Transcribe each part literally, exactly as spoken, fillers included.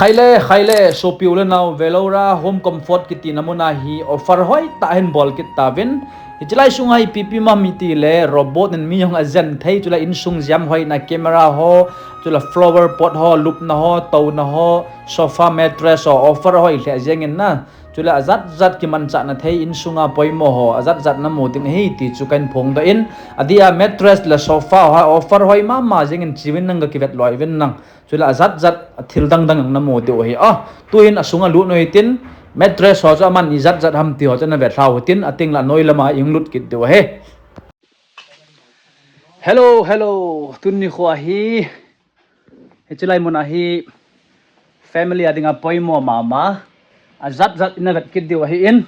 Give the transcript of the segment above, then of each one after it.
Khaile, khaile, sopi u le nao, Velora Home Comfort kiti na muna hi offer hoi tah hin bol kit tauvin. Hichelai sunga hi ipi ipi um ham itile, robot in mi jong ajen thei, chule insung jam hoina camera ho, chule flower pot ho, lupna ho, touna ho, sofa mattress ho, offer hoi lheh jeng in na. Chule ajat jat kimanchahna thei insunga poimo ho, ajat jat namu ding ahi ti chu kahin phongdoh in, adeh a mattress le sofa ho offer hoi mama jeng in chiuvin nang, ga kivet loi uvin nang. Chule ajat jat thil dang dang namu diu ahi. Ah, tuin asunga lut u hitin, mattress ho chu aman ijat jat ham ti ho chu navet lhau hitin, ateng le anoi lama ihung lut kit diu ahi. Hello, hello. Tuni kho ahi. Hichelai mun ahi. Family a dinga poimo mama. Ajat jat ina vet kit diu ahin.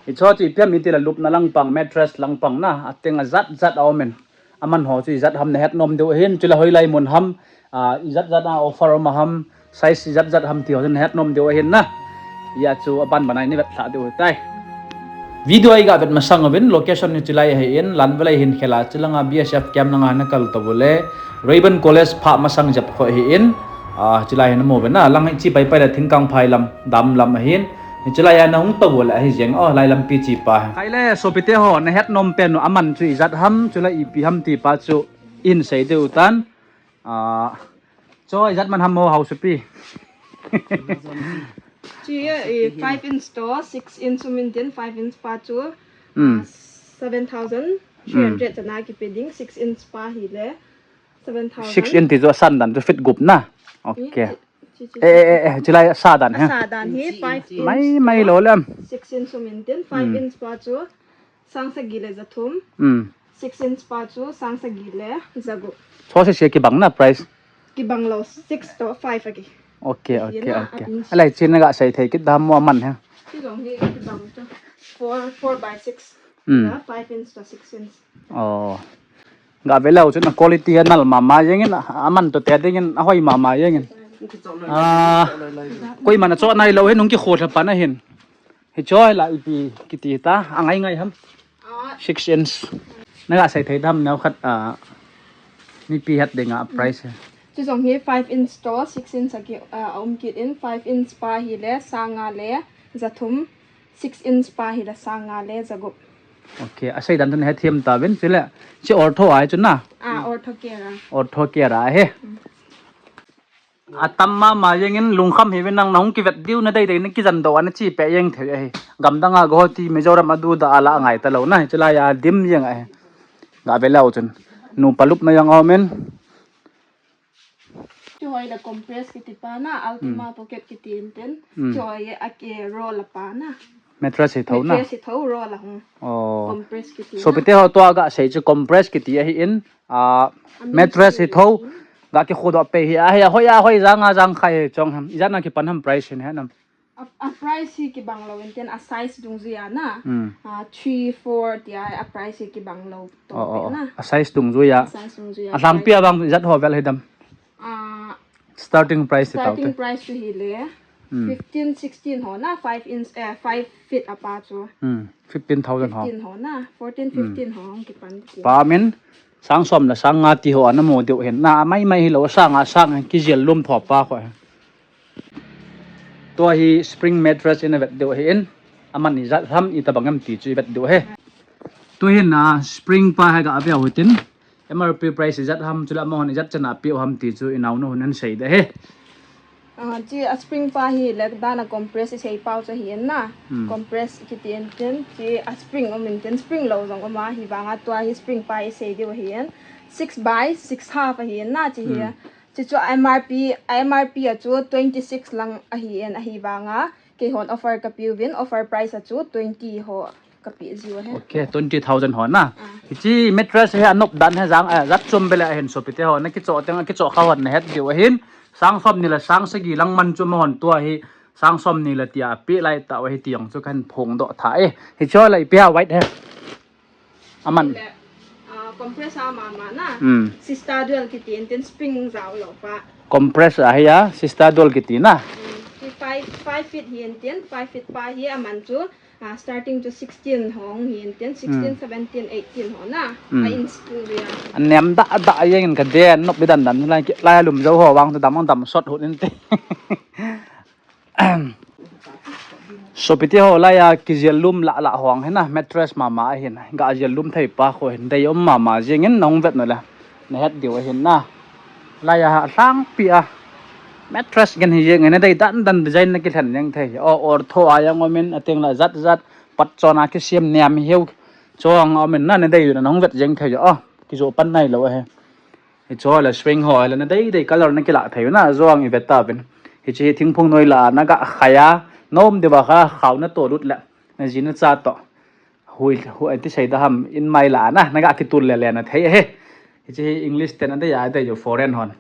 Hicho chu ipi ham itile lupna langpang, mattress langpang na. Ateng ajat jat aumin. Aman ho chu ijat ham nahet nom diu ahin. Chule hoilai mun ham. Ah, ijat jat a offer um ham. Size ijat jat ham ti ho chu nahet nom diu ahin na. Hijeh chun aban ban a ina vet lha diu ahitai. Video hi ga vet masang uvin, location hi hichelai ahin, Lanvelai hin khela, chulanga B S F camp langa nakal tou uleh, Rayburn College pha masang jep kho ahin, ah, hichelai hin namu uvin na, lang hiche pai pai le Thingkangphai lam, dam lam ahin, hichelai a nahung tou uleh ahi jeng, oh, lai lampi chepa. Khaile, sopite ho, nahet nom pen u, aman chu ijat ham, chule ipi ham ti pa chu, ihin sei diu tan. Ah, cho ijat man ham mo hausapi. Chi, eh, five inch to six inch um intin, five inch pa chu, Hmm. ah, seven thousand three hundred Hmm. chana kipe ding, six inch pa hile, seven thousand. Six inch ti chu asan dan chu feet gup na. Okay. Chi, chi, chi, Eh, eh, eh, eh, hichelai asa dan he. Asa dan hi five inch Mai, mai to lou lem. Six inch um intin, five Hmm. inch pa chu, sang sagi le jathum. Hmm. Six inch pa chu sang sagi le jagup. Cho sese kibang na price. Kibang lou, six to five aki. Okay, okay, okay. Alai, china ga sei thei kit dam mo aman he. Chi jong hi kibang chu. Four, four by six. Hmm. Na five inch to six inch. Oh. Ga ve leu chun quality anal mama jeng in, aman toh te ding in ahoi mama jeng in. Ah, koiman acho nai lou hin hung kikholha pan ahin. Hicho hi la ipi kiti ta, angai ngai ham. Ah. Six inch. Naga sei thei dam neo khat, ah, mipi het dinga price. Chu jong hi five inch to six inch aki, ah, aum kit in, five inch pa hile sang nga le jathum, six inch pa hile sang nga le jagup. Okay, asei dan tun hethem tauvin, chule, chi ortho ahi chu na? Ah, ortho care a. Ortho care ahi. Hmm. Atam mama jeng in lungkham hiuvin nang nahung kivet diu nadei dei na kijan doh a nache peh jeng thei ahi. Gamdang a Guwahati Mizoram a du da a la angai talou na, hichelai a dim jeng ahi. Ga ve leu chun. Nupa lupna jong aumin. Chu hoi le compress kiti pa na, Ultima Hmm. Pocket kiti intin. Hmm. Chu hoi a ke roll a pa na. Mattress hi tho na? Mattress hi tho roll a hung. Oh. Compress kiti na. Sopite ho tua ga sei chu compress kiti ahin. Ah, Amin mattress hi chu tho. Ga kikhodoh pei hi ahi, ahoi ahoi jang a jang khai hi chong ham. Ijat na kipan ham price hin he nam. A, a price hi kibang lou intin a size dungjui a na. Hmm. Ah, three, four tia a price hi kibang lou to Oh, oh, te oh. na. A size dungjui a. A size dungjui a. Alhangpi a vang ijat ho vel hi dam. Ah, Starting price ti tau te. Starting price chu hile. Hmm. Fifteen, sixteen ho na, five inch, eh, five feet apa chu. Hmm. Fifteen thousand ho. Fifteen ho na, fourteen, Hmm. fifteen ho hung kipan ti. Pa min, sang som le sang nga ti ho ana mu diu hin. Na, mai mai hilou, sang nga sang, kijil lum tho pa kho. Tua hi spring mattress ina vet diu ahin. Aman ijat ham itobang ham ti chu ivet diu ahi. Tuhin na spring pa hi ga ve u hitin. M R P price ijat ham chule amahon ijat chana apeh u ham ti chu inaonu hon ahin sei de ahi. Ah, chi a spring pa hi le dan a compress isei pau chu ahin na. Hmm. Compress kiti intin, chi a spring um intin, spring lou jong um a, hivang a tua hi spring pa isei diu ahin. Six by six half ahin na, chi hi. Hmm. Chi chu M R P, M R P a chu twenty six lang ahin, ahivang a, keihon offer kapeuvin, offer price a chu twenty ho kapeh jiu ahi. Okay, twenty thousand ho na. Ah. Hiche mattress hi anop dan hi jang, eh, jat chom bele ahin sopite ho, nakichoh teng, akichoh kha hon nahet diu ahin. Sang som ni le sang sagi lang man chu amahon tua hi sang som ni le tia apeh lai tau ahi ti jong chu kahin phongdoh tha e. Hiche ho la ipi ham white hi. Aman. Le, ah, compress a mama na. Hmm. Sister dual kiti intin spring jao lou pa. Compress ahi a, sister dual kiti na. Hmm. Hi five, five feet hi intin, five feet pa hi aman chu Ah, starting to sixteen hong hin tin, sixteen, hmm, seventeen, eighteen ho na. Hmm. A in school ya. An nem da da yang in ka de nop bi dan dan lai ki lai lum jo ho wang tu dam dam sot hut in te. Sopite ho, laiya kijel lum lah lah hong hina, mattress mama ahin, ga jel lum thei pa kho hin, dei um mama jeng in nahung vet nule nahet diu ahin na. Laiya ha lhangpi a mattress gen hi jeng in, dei dan dan design na kilhen jeng thei. O, ortho a jong um in, ateng la jat jat, pat chon a kisem niam hiu, chong um in na, nadei u na nahung vet jeng thei. O, kijo pan nailou ahi. Hicho le swing ho le nadei dei color na kilah thei u na, jong i vet tauvin. Hiche hi thingphung noi lah a naga khai a, nom diuva kha khao na tolut le, naji nacha toh. Hui, hui, ti sei da ham, in mai lah a na, naga kitul le le na thei ahi. Hiche hi English ten adei a, adei u foreign hon.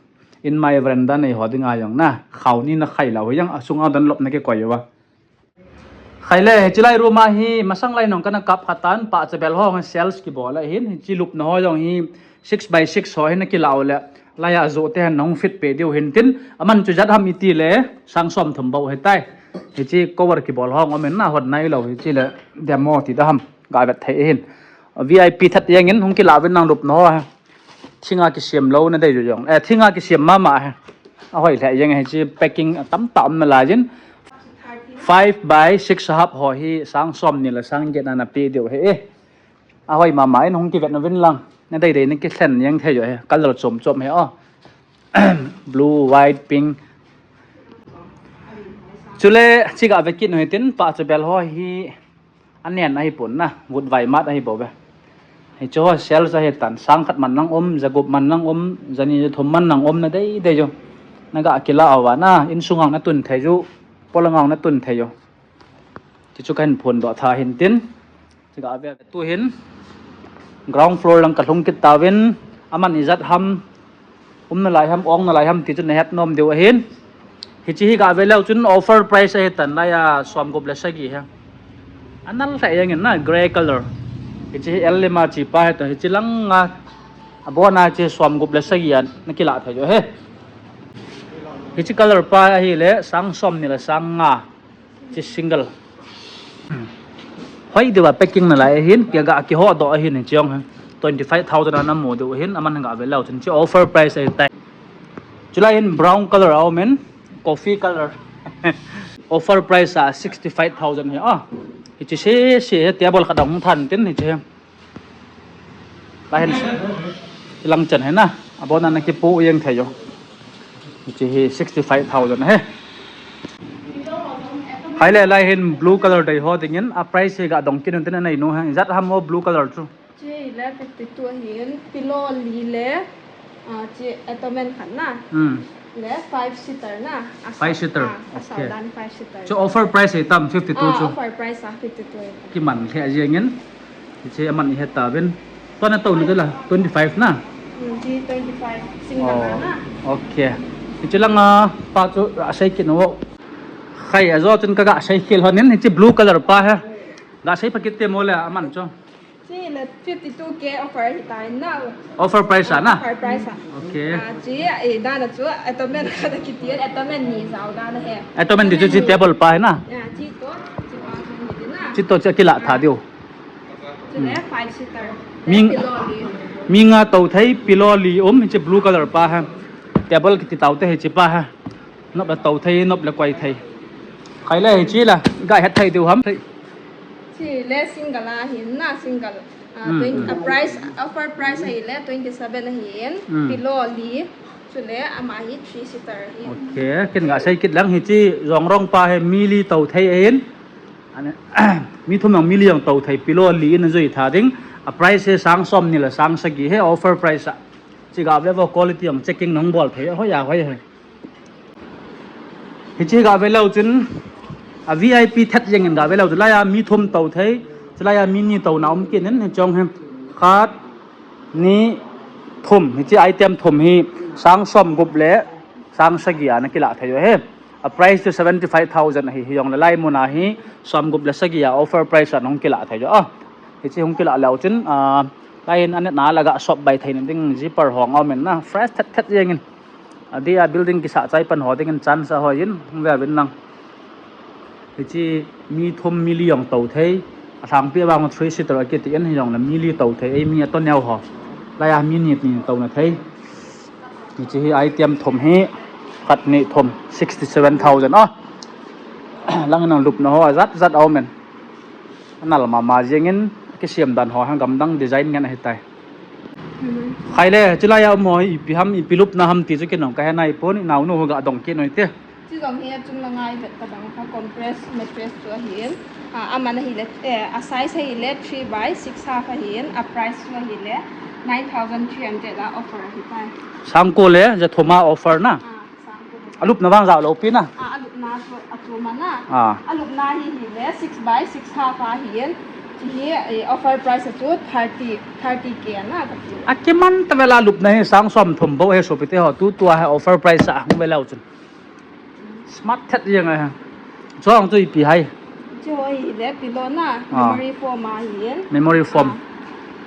In mai veranda nei ho dinga jong na, khao ni na khai lou hi jong, asung a don lop na kikoi uva. Khai le, hiche lai room a hi, masang lai nong kana kap kha tan, pahcha bel ho, shelves kibol ahin, hiche lupna ho jong hi, six by six ho hi na kilah u le, laiya ajo te hin nahung fit peh diu hin tin, aman chu jat ham iti le, sang som thum bou hitai. Hiche cover kibol ho um in na hot nailou, hiche le, demo ti da ham, ga vet thei ahin. V I P that jeng in, hung kilah uvin lang lupna ho. Thinga kisem lou nadei u jong. Eh, thinga kisem mama hi. Ahoi lheh jeng, hiche packing atam tah um nalai jin. Five by six half ho hi sang som ni le sang get na na pe diu ahi. Ahoi mama in hung kivet uvin lang. Nadei dei na kilhen jeng thei u ahi. Color chom chom hi o. Blue, white, pink. Chule, hiche ga vet kit u hitin, pahcha bel ho hi. Anen ahi pon na, vut vai mat ahi bou ve. Hiche ho shelves ahi tan, sang khat man nang um, ja gup man nang um, ja ni ja thum man nang um, nadei dei u. Naga kilah uva na, insung a natun thei u, polang a natun thei u. Ti chu kahin phondoh tha hin tin. Ti ga ve tu hin. Ground floor lang kalhung kit tauvin, aman ijat ham, um nalai ham, ong nalai ham ti chu nahet nom diu ahin. Hiche hi ga ve leu chun offer price ahi tan, laiya som gup le sagi hi. Anal lheh jeng in na, grey color. Hiche hi L M a chepa hi ta, hiche lang a. Abon a hiche som gup le sagi a na kilah thei u ahi. Hiche color pa ahile sang som ni le sang nga. Hiche single. Hoi diuva packing nalai ahin, kiga kiho doh ahin, hiche jong hi. Twenty five thousand a namu diu ahin, aman ga ve leu chun hiche offer price ahi tai. Chulai hin brown color a um in, coffee color. Offer price a sixty five thousand hi. Ah, hiche se se hi table khat a hung than tin hiche hi. Lahin lang chan hi na, abon a na kipu jeng thei u. Hiche hi sixty five thousand ahi. Khai le, lai hin blue color dei ho dingin, a price hi ga dong kit un tin anei nu hi. Jat ham o blue color chu. Hiche le fifty two ahin, pillow li le, ah, hiche ottoman khat na. Hmm. Le five seater na. Asa-, five seater. Ah, asa. Okay. Dan five seater. Chu offer price hi tam, fifty two ah, chu. Offer price a fifty two hi. Kiman lheh jeng in. Hiche aman i het tauvin. Tua natou na chu la, twenty five na? Hmm, hiche twenty five. Single na. Oh, okay. Hiche lang a pa chu ga sei kit u. Khai ajo chun kaga sei khel lhon in, hiche blue color pa hi. Ga sei pha kit te mo le aman chu. Hiche le fifty two K offer hi tai na. Offer price a na? Offer price a. Okay. Ah, hiche, eh, dan a chu, ottoman khat a kiti, ottoman ni jao dan ahi. Ottoman ti chu hiche table pa hi na? Ya, hiche to, hiche pa chu ni na. Hiche to chu kilah tha diu. Chule five seater. Mi, pillow li. Mi nga tou thei, pillow li um, hiche blue color pa hi. Table kiti tau te hiche pa hi. Nop le tou thei, nop le koi thei. Khai le hiche la, ga het thei diu ham. Hiche le single ahin na, single. Ah, hmm, twenty, hmm, ah, price, offer price ahile twenty seven ahin. Hmm. Pillow li. Chule ama hi three seater ahin. Okay, ken ga sei kit lang, hiche jong rong pa hi mi li tou thei ahin. Ane, mi thum jong mi li jong tou thei, pillow li in ajui tha ding. A price hi sang som ni le sang sagi hi, offer price a. Hiche ga ve vo, quality jong checking nahung bol thei, hoi a hoi hi. Hiche ga ve leu chun, a V I P that jeng in ga ve leu chun, laiya mi thum tou thei, chulaiya mi ni touna um kit in, hiche jong hi khat, ni, thum, hiche item thum hi sang som gup le sang sagi a na kilah thei u ahi. A price chu seventy five thousand ahi, hijongle lai mun a hi som gup le sagi a offer price a hung kilah thei u. Ah, hiche hung kilah leu chun, ah, lai in anetna a ga shop bai thei na ding zipper ho jong um in na, fresh that that jeng in. Adeh a building kisah chai pan ho dingin chance ahoi in, hung ve uvin lang. Hiche mi thum mi li jong tou thei. Alhangpi vang three seater akiti in hijongle mi li tou thei. Ei mi ato neo ho. Laiya mi ni ni touna thei. Hiche hi item thum hi. Khat ni thum sixty seven thousand a. Langin ang lupna ho ajat jat aumin. Anal mama jengin kisem dan ho hang gamdang design ngen ahitai. Khai le, chulaiya um ho ipi ham, ipi lupna ham ti chu kinong kahe naipon, naonu ho ga dong kit noi te. Chujong hi achung langa ivet tabang kha compress mattress chu ahin. A, aman ahile, eh, a size ahile three by six half ahin, a price chu ahile nine thousand three hundred a offer ahitai. Sangko le jathum a offer na. A, sangko le. Alupna vang jao lou pi na. A, alupna chu achuma na. A. Alupna hi hile six by six half ahin. Hiche hi, eh, offer price chu thirty, thirty K na kati. Akiman tavela lupna hi sang som thum bou hi sopite ho. Tutua hi offer price a hung veleu chun. Smart thet jeng ahi. Chuang chu ipi ham. Chu hile pillow na, memory foam ahin. Memory foam.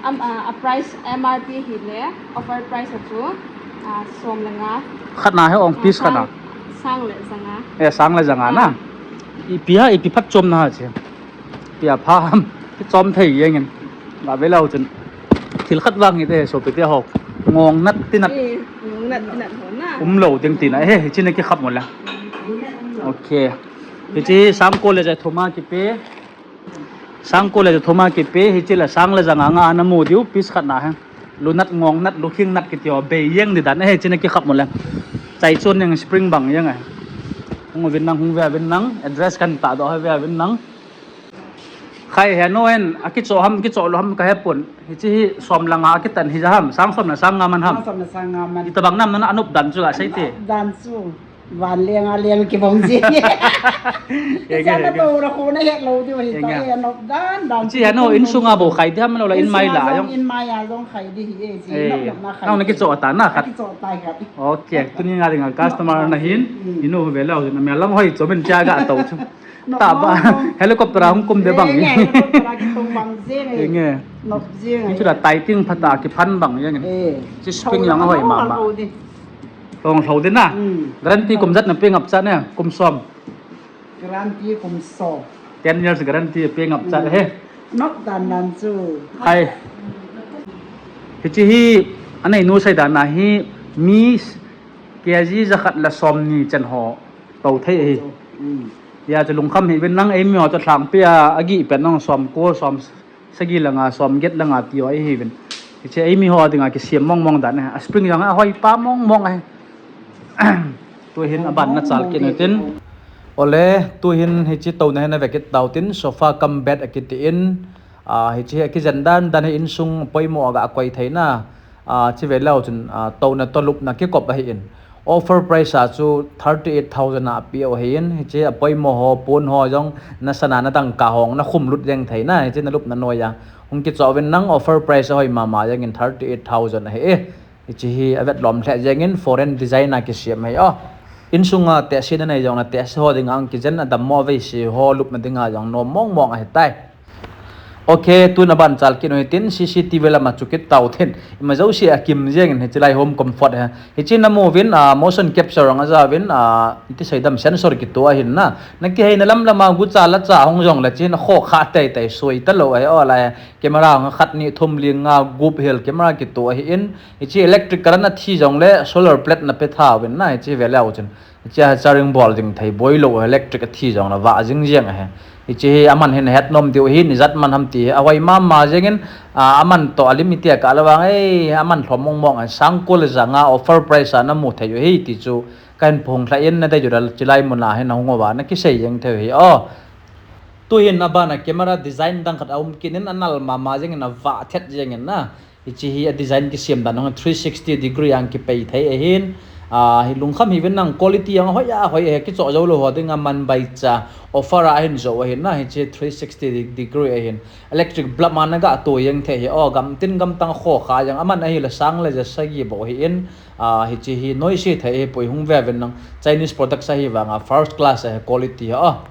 A, am, a, a price M R P hile, offer price a chu, a, som le nga. Khatna hi ong piece khatna. Sang le janga. Eh, sang le janga na. Ipi ham, ipi phatchomna ham che. Ipi a pha ham. Kichom thei jengin. Ga veleu chun. Thil khat vang hite sopite ho. Ngong nat ti nat. Eh, ngong nat ti nat ho na. Umlou ding tina. Eh, hiche na kikhap mo la. Okay. Hiche sangko le jathum a kipe. Sangko le jathum a kipe. Hiche le sang le janga nga ana mu diu piece khatna hi. Lunat ngong nat lukhing nat kiti ho bei jeng di dan. Eh, hiche na kikhap mo la. Chai chon jeng spring bang jeng a. Hung uvin nang, hung ve uvin nang. Address kan tahdoh ve uvin nang. Khai heno hen, akichoh ham, kichoh lou ham kahepon. Hiche hi som le nga akitan hija ham, sang som le sang nga man ham. Sang som le sang nga man. Itobang nam nana anop dan chu gasei te. Dan chu. Van lenga leng kibong ji. Enge, enge. Tou ra khu na het lou diu hi ta, eh, anop dan, dan. Hiche heno, insunga bou khai di ham lou la, in mai la jong. In mai a jong khai di hi, eh, ji. Eh, nop, nop na khai. Nang na kichoh ta na khat. Kichoh ta khat. Okay, tuni nga dinga customer nahin, inu veleu, na melang hoi chomin cha ga tou chu. Taba, helicopter a hung kum de bang. Enge, helicopter a kitum bang jeng e. Enge. Nop jeng e. Hichu la taiting phat a kiphan bang jeng e. Eh. Hiche spring jong ahoi mama. Hung lhou di na. Hmm. Guarantee kum jat na pe ngap cha ne, kum som. Guarantee kum som. Ten years guarantee pe ngap cha he. Nop dan dan chu. Khai. Hiche hi, aneinu sei dan a hi, mi K G jakhat le somni chen ho tou thei ahi. Hmm. Hijeh chun lungkham hih uvin lang, eimi ho chu alhangpi a, agih pen nang somko, somsagi le nga, somget le nga ti ho ahiuvin. Hiche eimi ho dinga kisem mong mong dan ahi. A spring jong ahoi pa mong mong ahi. Tuhin aban na chal kit utin. Ole, tuhin hiche touna hi na ve kit tautin, sofa cum bed akiti in, a, hiche hi akijen dan dan hi insung poimo a ga koi theina. A, chi ve leu chun, a, touna toh lupna kikop ahin. Offer price a chu thirty eight thousand a apeh u ahin, hiche apoimo ho, pon ho jong, na sana na dangka hong, na khum lut jeng theina, hiche na lupna noiya. Hung kichoh uvin lang offer price ahoi mama jengin thirty eight thousand ahi e. Hiche hi avet lom lheh jengin foreign design a kisem ahi o. Insunga tehse na nei jong na tehse ho dinga hung kijen a dammo veise ho lupna dinga jong nom mong mong ahitai. Ok, tun aban chal kit u hitin, C C T V lama chu kit tau hitin. Ima jouse akim jengin hiche lai home comfort hi. Hiche na mu uvin, ah, motion capture jong ajaovin, ah, iti seidam sensor kitoh ahin na. Na kiheina lam lama gucha lacha hung jongle hiche na kho kha teitei soi talou ahi o lai. Camera hung khat ni thum li nga gup hel camera kitoh ahin. Hiche electric current athi jongle solar plate na pe tha uvin na hiche ve leu chun. Hiche a charging bol ding thei boi lou, electric athi jong la vah jing jeng ahi. Hiche hi aman hin het nom diu ahi, ijat man ham ti hi ahoi mama jengin, a, aman toh alim iti a kah le vang, ei, aman lhom mong mong ahi, sang ko le janga offer price a na mu thei u ahi ti chu, kahin phonglha in na dei u le chilai mun a hin ahung uva na kisei jeng thei u ahi o. Tuhin abana camera design dang khat aum kit in anal mama jengin avah thet jengin na. Hiche hi a design kisem dan hung three sixty degree a kipei thei ahin. A, hi lungkham hih uvin lang quality jong ahoi ahoi ahi, kichoh jou lou ho dinga man baicha offer a ahin jou ahin na, hiche three sixty de-, degree ahin. Electric bulb a na ga to jeng thei ahi, o, gamtin gamtang kho kha jeng, aman ahile sang le ja sagi bou ahin. A, hiche hi noise thei ahipoi, hung ve uvin lang Chinese products ahi vanga first class ahi quality ahi o.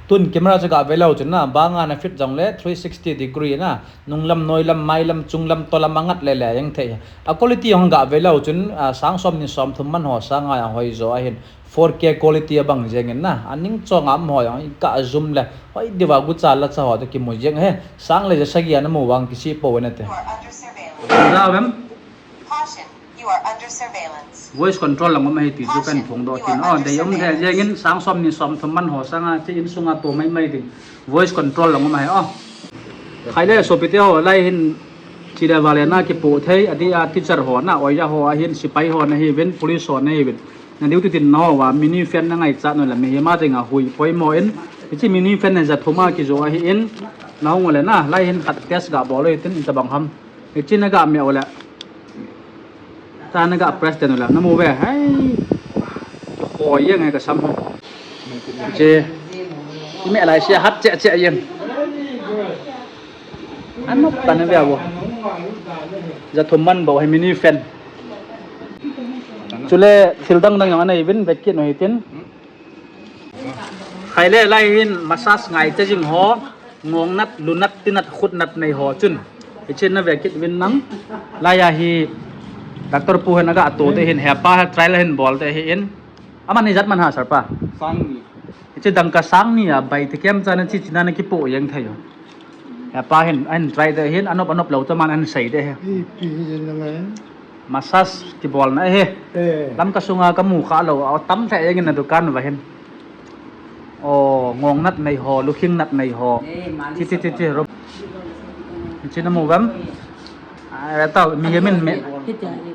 Tun camera chu gah ve leu chun na, banga na fit jongle three sixty degree na, nunglam, noilam, mailam, chunglam, tolam angat le le jeng thei. A quality jong gah ve leu chun, a, sang som ni som thum man ho sanga jong hoi jo ahin. Four K quality abang jeng in na, a ning chong a um ho jong i gah jum le, hoi diu va gucha lacha ho toh kimu jeng ahi. Sang le ja sagi a na mu vang kisih pou ve nate. Caution, you are under surveillance. Voice control lang um ahi ti chu kahin phongdoh kit in. Oh, dei um thei jeng in, sang som ni som thum man ho sanga, hiche insunga tou mai mai ding. Voice control lang um ahi, oh. Khai le sopite ho, lai hin chile vale na kipoh thei, adeh a teacher ho na, oja ho ahin, sipai ho na hiuvin, police ho na hiuvin. Na duty dinna ho va, mini fan na ngaichat u le, mihem a dinga hui poimo in, hiche mini fan hi ja thum a kijoh ahin, na hung u le na, lai hin khat test gah bol u hitin, itabang ham. Hiche na gah meh u le. Tua na gah press den u le. Na mu ve. Hai. Hoi jeng e kasam. Hiche. I meh lai sia hat cheh cheh jeng. Anop tan ve vo. Ja thum man bou hi mini fan. Chule thil dang dang jong anei uvin ve kit u hitin. Khai le lai hin massage ngai te jing ho, ngong nat, lu nat, ti nat, khut nat nei ho chun. Hiche na ve kit uvin lang. Lai a hi doctor pu hin aga to te hin hepa ha trial hin bol te hin. Aman hi jat man ham sir pa? Sang ni. Hiche dangka sang ni a bai te kem cha na chi chi na na kipoh jeng thei u. Hepa hin, ahin try te hin, anop anop lou chu aman ahin sei te hi. Ipi hi jeng na ngai. Massage kibolna ahi. Eh. Lamka sunga kamu kha lou, atam lheh jeng in a dukan uva hin. Oh, ngong nat nei ho, lukhing nat nei ho. Eh, mali chi, chi, chi, chi, ro. Chi na mu vem? Ah, tao, mihem in meh,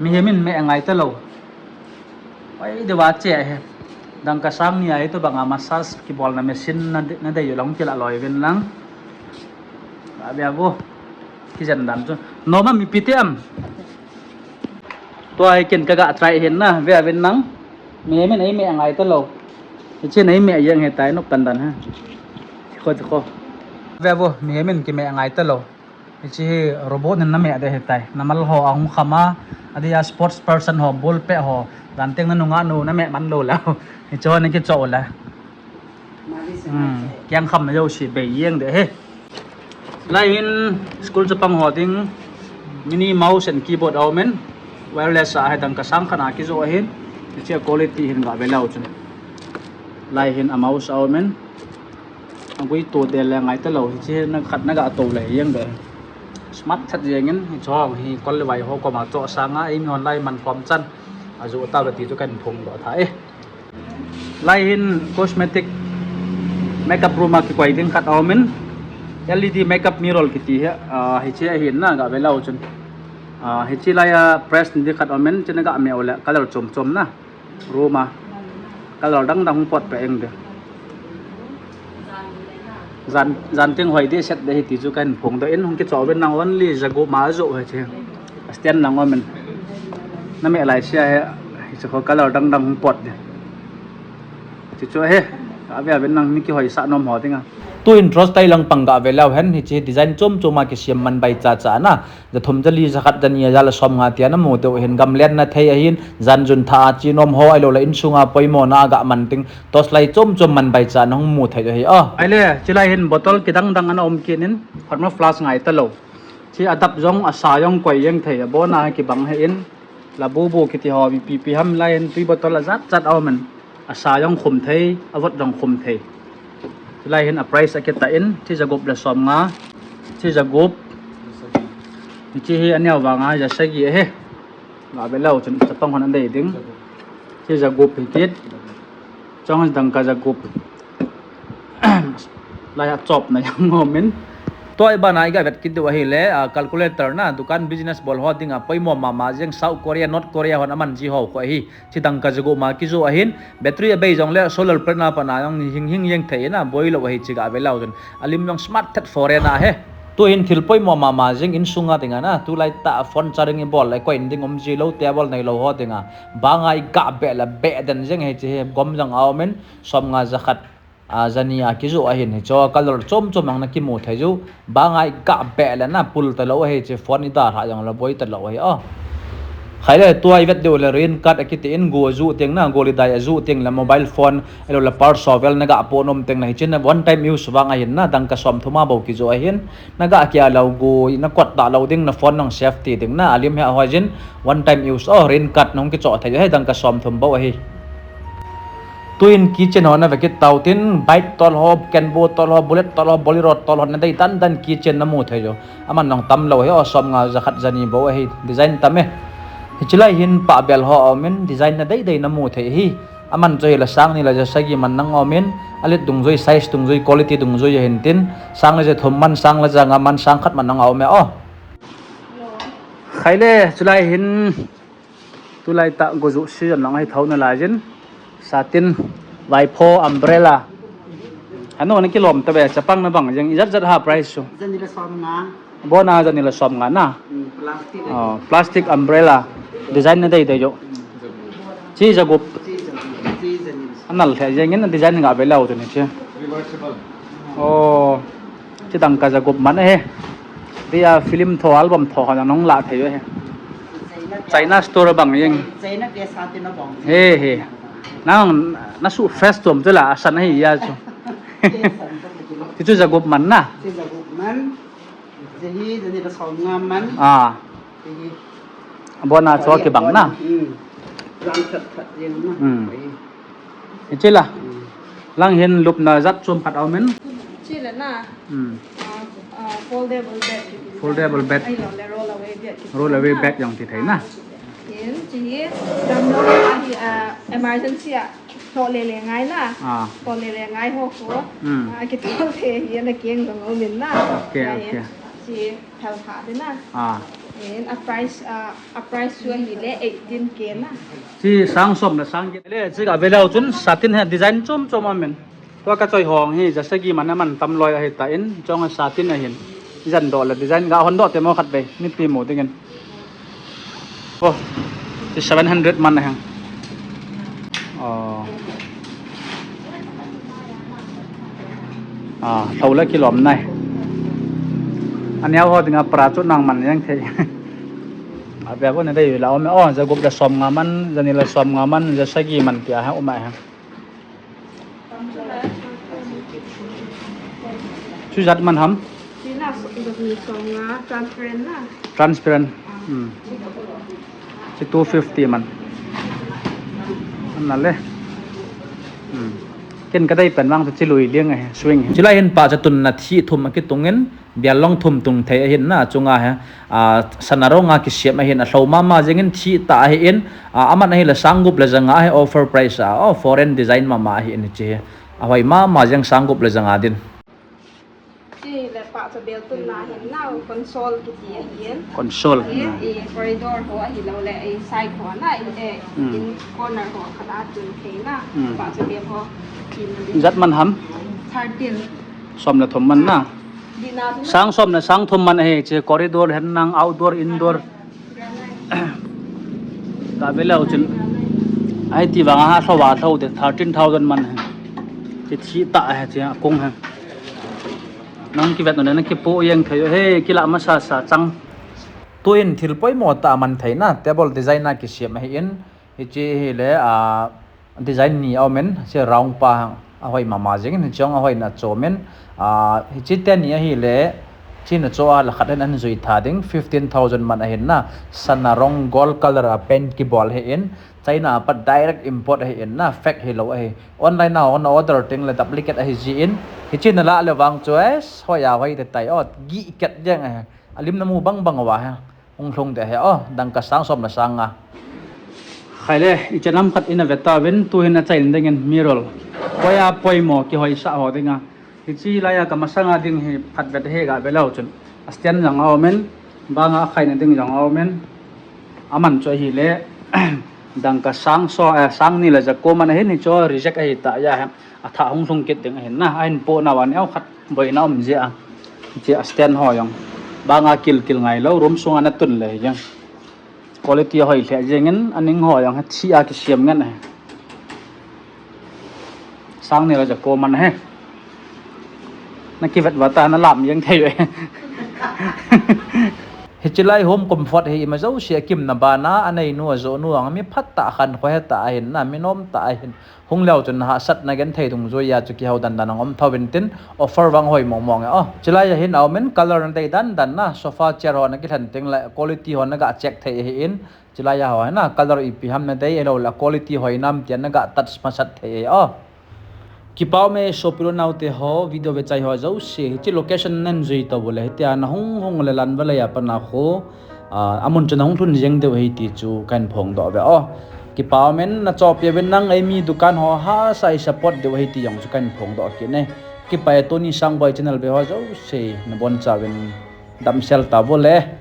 mihem in meh ngai talou. Hoi diu va che ahi. Dangka sang ni a hitobanga massage kibolna machine na de-, na dei u lang kilah loi uvin lang. Ga ve vo. Kijen dan chu. Nom am ipi ti am. Tua hi ken kaga try hin na, ve uvin lang. Mihem in eimeh ngai talou. Hiche in eimeh jeng ahitai, nop tan dan ha. Kho, kho. Ve vo, mihem in kimeh ngai talou. Hiche hi robot in na meh de ahitai. Na mal ho ahung kham a, adeh a sports person ho, ball pet ho, jan teng na nunga nu na meh man lou leh. Hiche ho na kichoh u le. Hmm, kiang kham na jouse bei jeng de ahi. Lai hin school chapang ho ding mini mouse and keyboard aum in, wireless a hi dangka sang khat a kijoh ahin, hiche quality hin ga ve leu chun. Lai hin a mouse aum in, agui to de le ngai talou, hiche na khat na ga to le jeng de. Smart that jeng in, hiche ho hi kol le vai ho koma choh sanga, eimi hon lai man khom chan ajoh tauve ti chu kahin phongdoh tha e. Lai hin cosmetic makeup room a kikoi ding khat aum in, L E D makeup mirror kiti hi, ah, hiche ahin na ga ve leu chun. Ah, hiche lai a press ni ding khat aum in, hiche na ga meh u le color chom chom na. Room a color dang dang hung pot pe eng de. Jan, jan teng hoi de set de hi ti chu kahin phongdoh in, hung kichoh uvin lang, only jagup ma ajoh hi che. Stand lang aum in. Na meh lai sia hi, hiche kho color dang dang hung pot de. Chu chu hi, ave uvin lang mi kihoisah nom ho dinga. Tuhin Trust Tailang pang ga ve leu hen, hiche design chom chom a kisem man bai cha cha na. Jathum, jali, jakhat, jani, aja le somnga tia na mu teu hin gamlen na thei ahin, jan jun tha a chi nom ho ahilou le insunga poimo na a ga man ding, torchlight chom chom man bai cha na hung mu thei ahi a. Ahile, chulai hin bottle kidang dang ana um kit in, phatmo flask ngai talou. Chi adap jong asa jong koi jeng thei, abon a kibang ahin, Labubu kiti ho, ipi ipi ham lai hin tui bottle ajat jat aum in. Asa jong khum thei, avot jong khum thei. Chulai hin a price akitah in, chi jagup le somnga, chi jagup. Hiche hi aneo vanga jasagi ahi. Ga ve leu chun chapang hon adei ding. Chi jagup hi kit. Chong dangka jagup. Lai a chop na jong aum in. Tua i bana i ga vet kit diu ahile, ah, calculator na, dukan business bol ho dinga poimo mama jeng, South Korea, North Korea hon aman ji ho kho ahi. Chi dangka jagup ma kijoh ahin, battery abei jongle solar panel a pat na jong hing hing jeng thei in a, boilou ahi chi ga ve leu chun. Alim jong smart that foreign a ahi. Tuhin thil poimo mama jeng insunga dinga na, tulai tah a phone charging ibol le koi in ding um ji lou, table neilou ho dinga. Banga i ga beh le beh den jeng ahi chi hi gom jong aum in, somnga, jakhat, a, jani a kijoh ahin, hiche color chom chom ang na kimu thei u. Banga i ga beh le na pul talou ahi, hiche phone i dalhah jongle boi talou ahi a. Khaile, tua i vet diu le rain coat akiti in, go ajuh teng na, go le dai ajuh teng le mobile phone, ahilou le purse ho vel na ga poh nom teng le, hiche na one time use vang ahin na, dangka som thum a bou kijoh ahin, na ga kia lou go, na kot ta lou ding, na phone nang safety ding na, alim he ahoi jin, one time use, oh, rain coat nang kichoh thei, he dangka som thum bou ahi. Tuin keychain ho na ve kit tau tin, bike tol ho, Kangoo tol ho, Bullet tol ho, Bolero tol ho, na dei dan dan keychain na mu thei jo. Aman nang tam lou he, o, som nga ja khat ja ni bou ahi, design tam e. Hiche lai hin pah bel ho a um in, design na dei dei na mu thei hi. Aman chu hi la sang ni la ja sagi man nang a um in, alet dungjui, size dungjui, quality dungjui ahin tin, sang la ja thum man, sang la ja nga man, sang khat man nang a um e, o. Khaile, chulai hin, tulai tah go juh season lang ahi thou nalai jin. Satin, vaipho, umbrella. Hanu na kilom ta be, chapang na bang jeng, ijat jat ha price chu. Jani la som nga. Bona jani la som nga na. Hmm, plastic. Oh, plastic umbrella. Design na dei dei jo. Hmm. Chi ja gup. Chi ja gup. Chi jani la som. Anal the jeng in design nga be lau tu ni chi. Reversible. Oh. Chi dangka ja gup man he. Dia film tho, album tho, ha nong la thei he. China store bang jeng. China te sa te na bang. He, he. Nang, na su fresh tom chu la, asan ahi ya chu. Ti chu ja gup man na. Ti ja gup man. Jahi, jani la som nga man. Ah. Jahi. Bona cho kibang na. Hmm. Rang khat khat jeng na. Hmm. Jahi. Hiche la. Hmm. Lang hin lupna jat chom khat a um in. Chi le na. Hmm. Ah, ah, foldable bed. Foldable bed. Ahilou le roll away bed. Roll away bed jong ti thei na. Ah, chi le. Hin, chi hi, damlou ahi, ah, emergency a. Lhoh le le ngai na. Ah. Lhoh le le ngai ho ko. Hmm. Ah, kitol le hi na keng jong um in na. Okay, okay. Chi. Thal kha te na. Ah. Hin a price, ah, a price chu ahile eighteen K na. Chi sang som na sang get. Le, chi ga ve leu chun satin hi design chom chom a um in. Tua ka choi hong hi, ja sagi man a man tam loi ahi ta in, chong a satin ahin. Jan doh le design ga hon doh te mo khat ve, mipi mu ding in. Oh, chi seven hundred man a hang. Oh. Ah, lhou le kilom nai. Aneo ho dinga para chu nang man jeng thei. A bia bo na dei la um e. Oh, ja gup le som nga man, ja ni le som nga man, ja sagi man tia ha um e ha. Chu jat man ham? Chi na so, ja ni som nga, transparent na. Transparent. Ah. Hmm. Chi two fifty man. An na le. Hmm. Ken ka dei pen vang chu chi lui liang ahi, swing. Chulai hin pa cha tun na thi thum a kitung in, bial long thum tung thei ahin na, chunga hi, a, sana rong a kisem ahin, a lhou mama jeng in thi ta ahi in, a, aman ahi le sang gup le ja nga ahi offer price a, o, foreign design mama ahi in chi hi. A hoi mama jeng sang gup le ja nga din. Chi le pa cha bel tun na hin na console kiti ahi in. Console. Ahi, hmm. I corridor ho ahilou le, i side ho na, i, eh, hmm. In corner ho khat a tun thei na, hmm. Pa cha bel ho. Jat man ham? Thirteen. Som le thum man na. Sang som le sang thum man ahi, chi corridor hen nang outdoor, indoor. Ka ve leu chun. Ahi ti vang a ha lhou a lhou te thirteen thousand man ahi. Chi thi ta ahi chi a kung ahi. Nang kivet nung le na kipoh jeng thei u he, kila masa sa chang. Tuin thil poimo ta man thei na, table design a kisem ahi in. Hiche hi le, a, design ni a um in, hiche round pa a hoi mama jeng in, hiche jong a hoi na chom in, a, hiche teni ahi le, chi na cho a la khat in an jui tha ding, fifteen thousand man ahin na, sana rong gold color a paint kibol ahi in, China a pat direct import ahi in na, fake hilou ahi. Online a hon order teng le duplicate ahi ji in, hiche na la le vang chu, eh, hoi a hoi te tai, o, gi ket jeng ahi. Alim na mu bang bang uva ahi. Hung lhung te he o, dangka sang som le sang nga. Khaile, i chenam khat in a ve tauvin, tuhin a chaina dingin mirror. Poi a poimo kihoisah ho dinga. Hiche laiya ka masanga ding hi phat vet he ga ve leu chun. A stand jong a um in, banga a khaina ding jong a um in. Aman chu ahile, dangka sang so, eh, sang ni le jako man ahin hichu reject ahi ta ya he. A thah hung lhung kit ding ahin na, ahin poh nau a neo khat boina um jeh a. Hiche a stand ho jong. Banga kil kil ngai lou, room sunga na tun le jeng. Quality hoi lheh jeng in, a ning ho jong, thi a kisem ngen ahi. Sang ni le jako man ahi. Na kivet uva ta na lam jeng thei ve. Chilai home comfort hi ima jouse akimna bana, aneinu ajonu ang mi phatah khankho hetah ahin na, mi nomtah ahin. Hung leu chun hahsatna genthei dungjuiya chu kihou dandan ang um thouvin tin, offer vang hoi mong mong e o. Chilai a hin aumin, color nadei dandan na, sofa chair ho nakilhen tengle quality ho naga check thei ahin. Chilai a ho hi na color ipi ham nadei ahiloule quality hoi nam tia naga touch masat thei e o. Kipa ume sopi le naote ho, video vechai ho jouse, hiche location nanjui tou le, hitia nahung hung le Lanva lei a pat a khu, amun chu nahung lhun jeng diu ahi ti chu kahin phongdoh uve o. Kipa umin, nachohpeh uvin, nang eimi dukan ho hahsa i support diu ahi ti jong chu kahin phongdoh kit e. Kipa e Tony Sangboi channel ve ho jouse, nabonchauvin damsel tauvin le.